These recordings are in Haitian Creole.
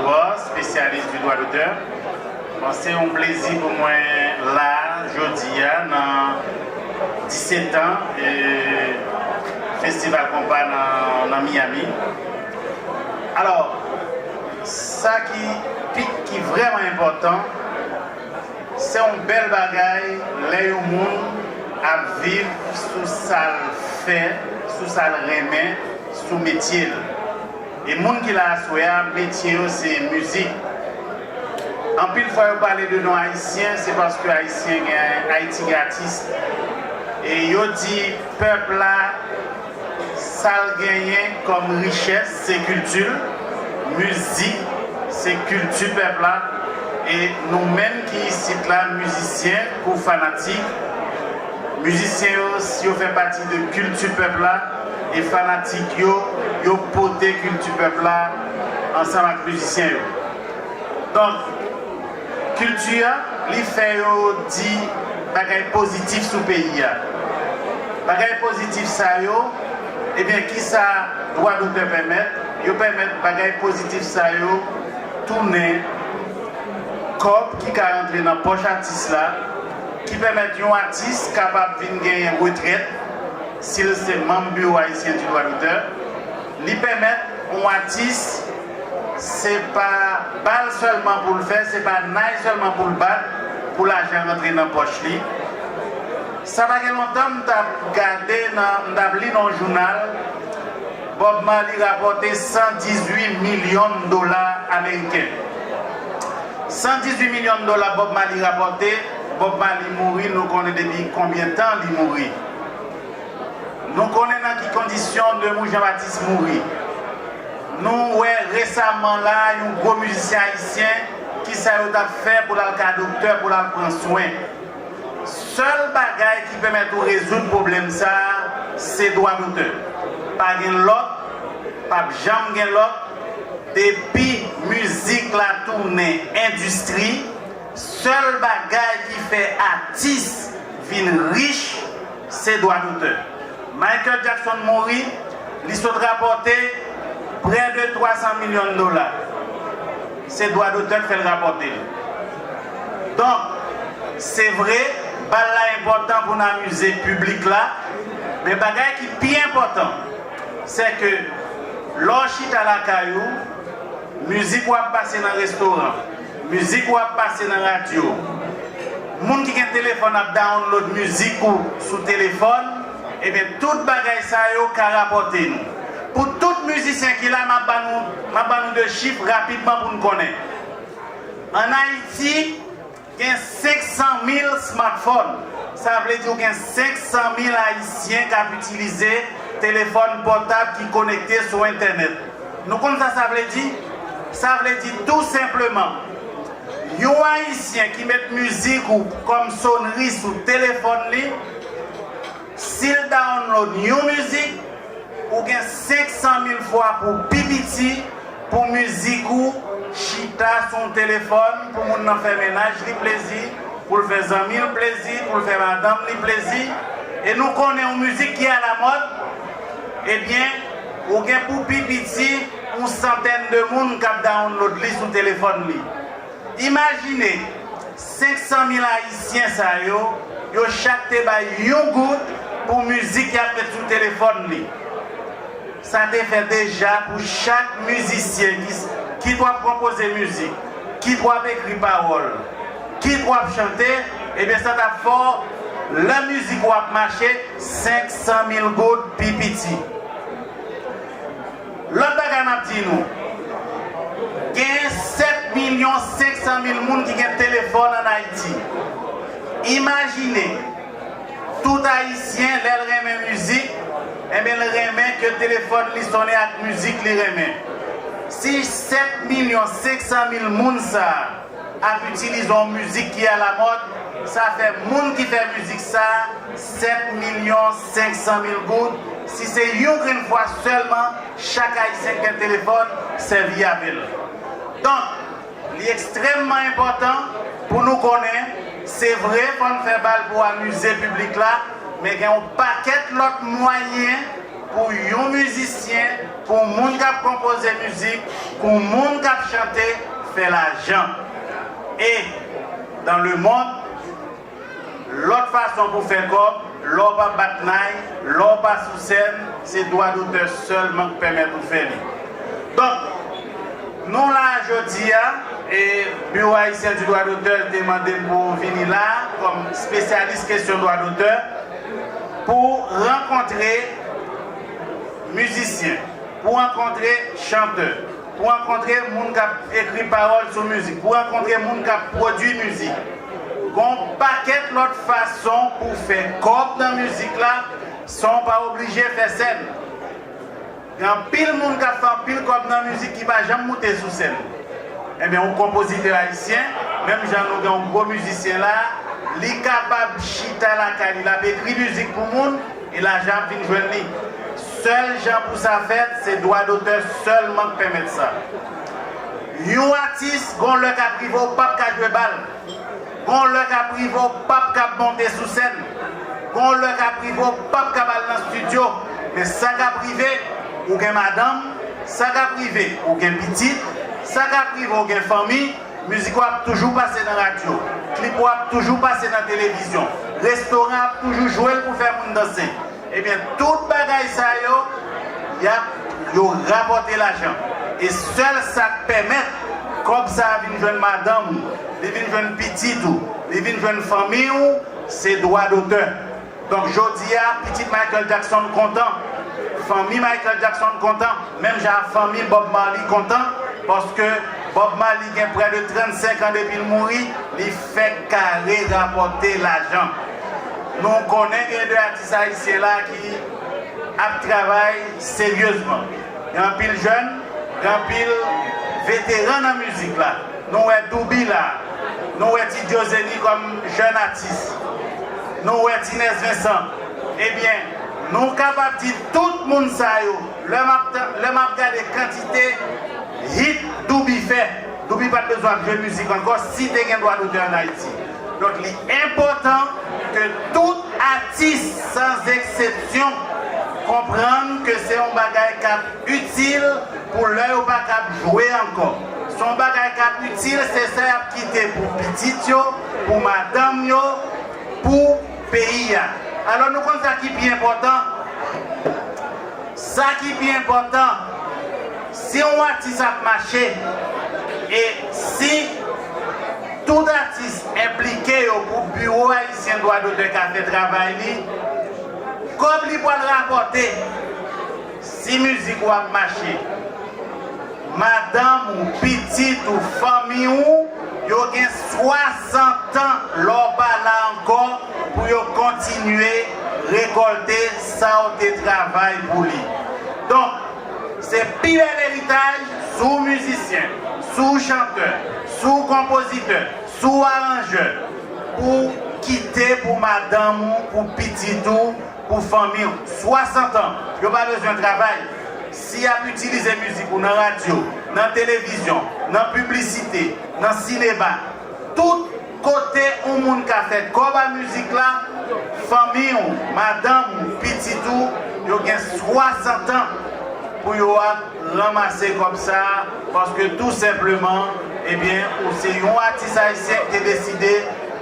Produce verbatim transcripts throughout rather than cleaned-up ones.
Spesyalis di dwa dotè. Bon, se yon plezi pou mwen la jodi a nan disèt an e Festival Konpa nan, nan Miami. Alò, sa ki pi, ki vrèman enpòtan, se yon bèl bagay lè yon moun ap viv sou sa l fè, sou sa l renmen, sou metye l. E moun ki la aswè a, metye yo se mizik. Anpil fwa yo pale de nou Ayisyen, se paske Ayisyen gen Ayiti gen atis. E yo di pèp la, sa l genyen kòm richès, se kilti l, mizik, se kilti pèp la. E nou menm ki isit la, mizisyen kou fanatik, mizisyen yo, yo fè pati de kilti pèp la, e fanatik yo, yo pote kilti pèp la ansanm ak mizisyen yo. Donk, kilti a, li fè yo di bagay pozitif sou peyi a. Bagay pozitif sa yo, ebyen, kisa dwa dotè pèmèt? Yo pèmèt bagay pozitif sa yo tounen kòb ki ka rantre nan pòch atis la, ki pèmèt yon atis kapab vin genyen retrèt, si l se manm Biwo Ayisyen di dwa dotè. Li pèmèt yon atis, se pa ba l sèlman pou l fè, se pa nay sèlman pou l bat, pou lajan rantre nan pòch li. Sa pa gen lontan, m t ap gade nan, m t ap li nan yon jounal, Bob Marley rapòte san dizuit milyon dola ameriken. San dizuit milyon dola Bob Marley rapòte, Bob Marley mouri, nou konnen depi konbyen tan li mouri. Nou konnen nan ki kondisyon Nemours Jean Baptiste mouri. Nou wè resaman la, yon gwo mizisyen ayisyen, kisa yo t ap fè pou l al ka doktè, pou l al pran swen. Sèl bagay ki pèmèt ou rezoud pwoblèm sa a, se dwa dotè. Pa gen lòt, p ap janm gen lòt. Depi mizik la tounen endistri, sèl bagay ki fè atis vin rich, se dwa dotè. Michael Jackson mouri, li sot rapòte prè de twa san milyon dola. Se dwa dotè k fè l rapòte l. Donk, se vre, bal la enpòtan pou n amize piblik la, men bagay ki pi enpòtan, se ke lè w chita lakay ou, mizik ou ap pase nan restoran, mizik ou ap pase nan radyo. Moun ki gen telefòn ap download mizik ou sou telefòn, ebyen, tout bagay sa yo ka rapòte nou. Pou tout mizisyen ki la, m ap ban nou, m ap ban nou de chif rapidman pou n konnen. Ann Ayiti, gen senk san mil smartphone. Sa vle di w gen senk san mil Ayisyen k ap itilize telefòn pòtab ki konekte sou entènèt. Nou konn sa sa vle di? Sa vle di tou senpleman, yon Ayisyen ki met mizik ou kòm sonri sou telefòn li, si l download yon mizik, ou gen senk san mil fwa pou pi piti pou mizik ou chita sou yon telefòn, pou moun nan fè mennaj li plezi, pou l fè zanmi l plezi, pou l fè madanm li plezi. E nou konnen yon mizik ki alamòd, ebyen, ou gen pou pi piti yon santèn de moun k ap download li sou telefòn li. Imajine senk san mil Ayisyen sa yo, yo chak te bay yon goud pou mizik y ap met sou telefòn li. Sa te fè deja pou chak mizisyen ki, ki t w ap konpoze mizik, ki t w ap ekri pawòl, ki t w ap chante, ebyen sa t ap fè w, lè mizik ou ap mache, senk san mil goud pi piti. Lòt bagay m ap di nou, gen sèt milyon senk san mil moun ki gen telefòn ann Ayiti. Imajine, tout Ayisyen, lè l renmen mizik, enben, l renmen ke telefòn li sonnen ak mizik li renmen. Si sèt milyon senk san mil moun sa a ap itilize yon mizik ki alamòd, sa fè moun ki fè mizik sa a sèt milyon senk san mil goud, si se yon grenn fwa sèlman chak Ayisyen ki gen telefòn sèvi avè l. Donk, li ekstrèmman enpòtan pou nou konnen, se vre, fò n fè bal pou amize piblik la, men gen yon pakèt lòt mwayen pou yon mizisyen, pou moun k ap konpoze mizik, pou moun k ap Chante, fè lajan. E dans le monde, lòt fason pou fè kòb, lè w pa bat nay, lè w pa sou sèn, se dwa dotè sèlman k pèmèt ou fè li. Donk, nou la jodi a, e Bureau Haïtien du Droit d'Auteur te mande m pou vini la kòm espesyalis kesyon dwa dotè pou rankontre mizisyen, pou rankontre chantè, pou rankontre moun k ap ekri pawòl sou mizik, pou rankontre moun k ap pwodui mizik. Gon pakèt lòt fason pou fè kòb nan mizik la san w pa oblije fè sèn. Gen anpil moun k ap fè anpil kòb nan mizik ki pa janm moute sou sèn. Ebyen, yon konpozitè ayisyen, menm jan nou gen yon gwo mizisyen la, li kapab chita lakay li, l ap ekri mizik pou moun, e lajan ap vin jwenn li. Sèl jan pou sa fèt, se dwa dotè sèlman k pèmèt sa. Yon atis, gon lè k ap rive, w p ap ka jwe bal. Gon lè k ap rive, w p ap kab monte sou sèn. Gon lè k ap rive, w p ap kab al nan estidyo. Men sa k ap rive, ou gen madanm. Sa k ap rive, ou gen pitit. Sa k ap rive, ou gen fanmi. Mizik ou ap toujou pase nan radyo. Klip ou ap toujou pase nan televizyon. Restoran ap toujou jwe l pou fè moun danse. Ebyen, tout bagay sa yo, y ap, yo rapòte lajan. E sèl sa k pèmèt kòb sa a vin jwenn madanm ou, li vin jwenn pitit ou, li vin jwenn fanmi w, se dwa dotè. Donk, jodi a, pitit Michael Jackson kontan, fanmi Michael Jackson kontan, menm jan ak fanmi Bob Marley kontan, paske Bob Marley gen prè de trannsenk an depi l mouri, li fèk kare rapòte lajan. Nou konnen gen de atis ayisyen la ki ap travay seryezman. Gen anpil jèn, gen anpil veteran nan mizik la. Nou wè Douby la, nou wè Ti Diozeni kòm jèn atis, nou wè Ti Nèz Vensan. Ebyen, nou kapab di tout moun sa yo, lè m ap, lè m ap gade kantite hit Douby fè, Douby pa t bezwen ap jwe mizik ankò si te gen dwa dotè ann Ayiti. Donk, li enpòtan ke tout atis, san eksepsyon, konprann ke se yon bagay k ap itil pou lè yo pa kab jwe ankò. Se yon bagay k ap itil, se sa y ap kite pou pitit yo, pou madanm yo, pou peyi a. Alò, nou konn sa ki pi enpòtan? Sa ki pi enpòtan, si yon atis ap mache, e si tout atis enplike yo pou Biwo Ayisyen Dwa Dotè ka fè travay li, kòb li pral rapòte. Si mizik ou ap mache, madanm ou, pitit ou, fanmi ou, yo gen swasant an lè w pa la ankò pou yo kontinye rekòlte sa w te travay pou li. Donk, se pi bèl eritaj si w mizisyen, si w chantè, si w konpozitè, si w aranjè, pou kite pou madanm ou, pou pitit ou, pou fanmi w. Swasant an, yo pa bezwen travay. Si y ap itilize mizik ou nan radyo, nan televizyon, nan piblisite, nan sinema, tout kote yon moun ka fè kòb a mizik la, fanmi w, madanm ou, pitit ou, yo gen swasant an pou yo ap ranmase kòb sa a, paske tou senpleman, ebyen, ou se yon atis ayisyen ki te deside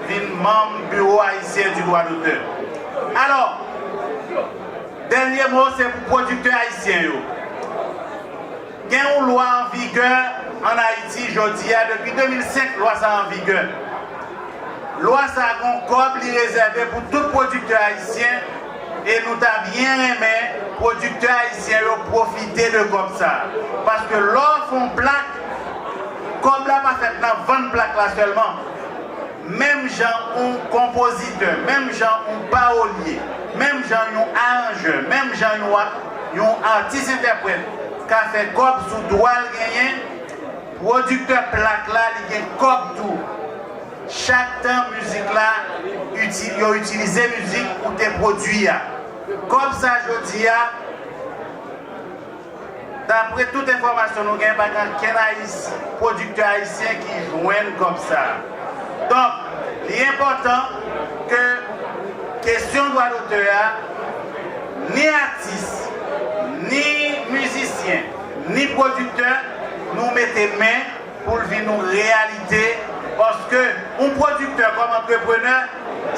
vin manm Biwo Ayisyen di Dwa Dotè. Alò, dènye mo, se pou pwodiktè ayisyen yo. Gen yon lwa an vigè ann Ayiti jodi a, depi de mil senk, lwa sa a an vigè. Lwa sa a gon kòb li rezève pou tout pwodiktè ayisyen, e nou ta byen renmen pwodiktè ayisyen yo pwofite de kòb sa a. Paske lè w fè yon plak, kòb la pa fèt nan vann plak la sèlman. Menm jan yon konpozitè, menm jan yon pawolye, menm jan yon aranjè, menm jan yon a-, yon atis entèprèt ka fè kòb sou dwa l genyen, pwodiktè plak la, li gen kòb tou. Chak tan mizik la, iti-, yo itilize mizik ou te pwodui a. Kòb sa jodi a, dapre tout enfòmasyon nou gen, pa gen ankenn ayis-, pwodiktè ayisyen ki jwenn kòb sa a. Donk, li enpòtan ke kesyon dwa dotè a, ni atis, ni mizisyen, ni pwodiktè, Nou mete men pou l vin yon reyalite, paske yon pwodiktè kòm antreprenè,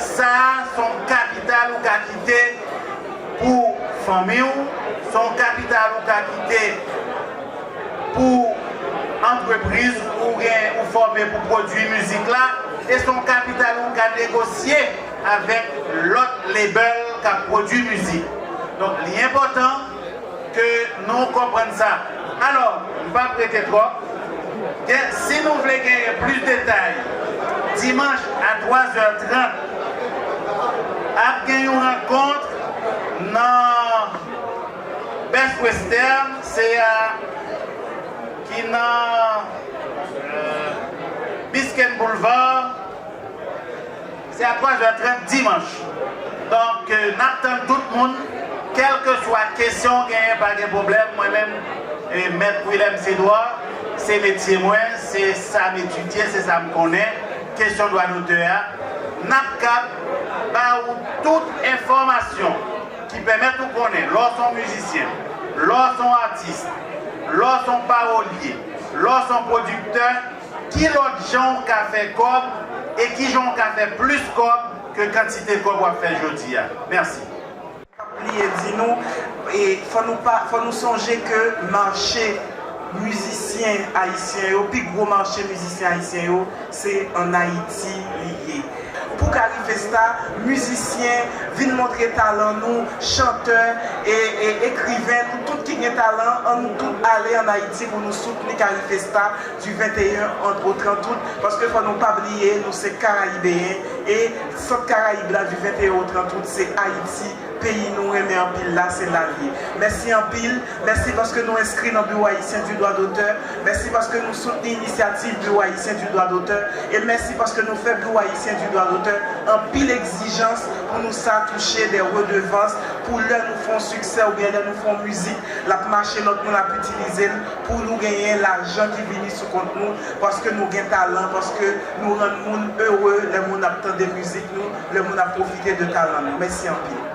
sa a se yon kapital ou ka kite pou fanmi w, se yon kapital ou ka kite pou antrepriz ou gen ou fòme pou pwodui mizik la, e se yon kapital ou ka negosye avèk lòt label k ap pwodui mizik. Donk, li enpòtan ke nou konprann sa. Alò, m p ap rete twòp. Gen, si nou vle genyen plis detay, dimanch a twa zè trant, ap gen yon rankont nan Best Western, se a, ki nan, euh, Biscayne Boulevard. Se a twa zè trant dimanch. Donk, euh, n ap tann tout moun, kèlkeswa kesyon w genyen, pa gen pwoblèm. Mwen menm, e, Mèt Wilèms Edouard, se metye mwen, se sa m etidye, se sa m konnen, kesyon dwa dotè a. N ap kab ba ou tout enfòmasyon ki pèmèt ou konnen lè w se yon mizisyen, lè w se yon atis, lè w se yon pawolye, lè w se yon pwodiktè, ki lòt jan w ka fè kòb e ki jan w ka fè plis kòb ke kantite kòb w ap fè jodi a. Mèsi. Bliye di nou, e fò nou pa, fò nou sonje ke mache mizisyen ayisyen yo, pi gwo mache mizisyen ayisyen yo, se ann Ayiti li ye. Pou Carifesta, mizisyen, vin montre talan nou, chantè, e, e ekriven, nou tout ki gen talan, ann nou tout ale ann Ayiti pou nou soutni Carifesta du venteyen an o trant out, paske fò nou pa bliye, nou se Karayibeyen, e sant Karayib la du venteyen o trant out, se Ayiti, peyi nou renmen anpil la, se la l ye. Mèsi anpil. Mèsi paske nou enskri nan Biwo Ayisyen di Dwa Dotè. Mèsi paske nou soutni inisyativ Biwo Ayisyen di Dwa Dotè. E mèsi paske nou fè Biwo Ayisyen di Dwa Dotè anpil egzijans pou nou sa touche de redevans pou lè nou fè yon siksè oubyen lè nou fè yon mizik, l ap mache, lòt moun ap itilize l pou nou genyen lajan ki vini sou kont nou, paske nou gen talan, paske nou rann moun ere lè moun ap tande mizik nou, lè moun ap pwofite de talan nou. Mèsi anpil.